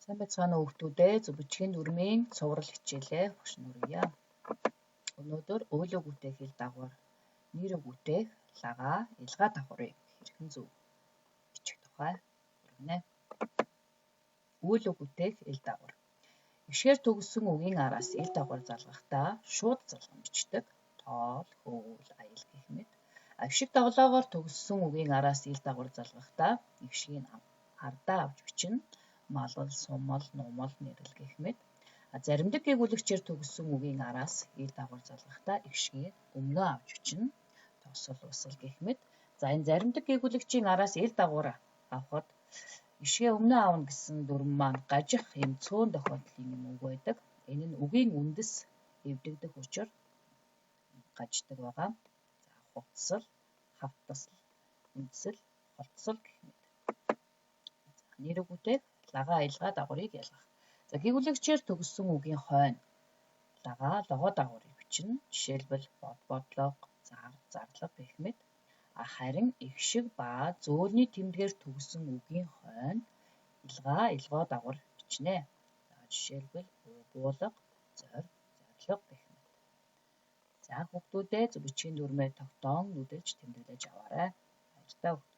Сайн байцгаана уу хүүхдүүдээ. Зөв бичгийн дүрмийн цуврал хичээлээ багш нүрье. Өнөөдөр үйл үг үтээх хэл дагавар, нэр үг үтээх лагаа, илгаа давхрыг хэрхэн зөв бичих тухай хүргэнэ. Үйл үг үтээх ил дагавар. Эгшгээр төгссөн үгийн араас ил дагавар залгахдаа шууд залган бичдэг. Тоол, хөөл, аял гэх мэт. Эгшиг доглоогоор төгссөн үгийн араас ил дагавар залгахдаа эгшгийг ардаа авч бичнэ. Малал, сумал, нумал, нэрэл гэх мэт. Заримдаг гэгүүлэгчээр төгссөн үгийн араас ил дагавар залгахдаа эгшгийг өмнөө авч бичнэ. Тосол, усал гэх мэт. За энэ заримдаг гэгүүлэгчийн араас ил дагавар авахад эгшгээ өмнөө авна гэсэн дүрэм маань гажих юм цөөн тохиолдлын юм үг байдаг. Энэ нь үгийн үндэс эвдэгдэх учир гаждаг байгаа. За хувцсал, хавтасал, үндсэл, холтсол гэх мэт. За нэр үг үтээх лагаа илгаа дагаврыг ялгах. За гэгүүлэгчээр төгссөн үгийн хойно лагаа логоо дагаврыг бичнэ. Жишээлбэл бод, бодлого, зар, зарлага гэх мэт. Харин эгшиг ба зөөлний тэмдгээр төгссөн үгийн хойно илгаа, илгоо дагавар бичнэ. За жишээлбэл буулга, зор, зорилго гэх мэт. За хүүхдүүдээ зөв бичгийн дүрмээ тогтоон нүдэлж тэмдэглэж аваарай. Баяртай хүүхдүүдээ.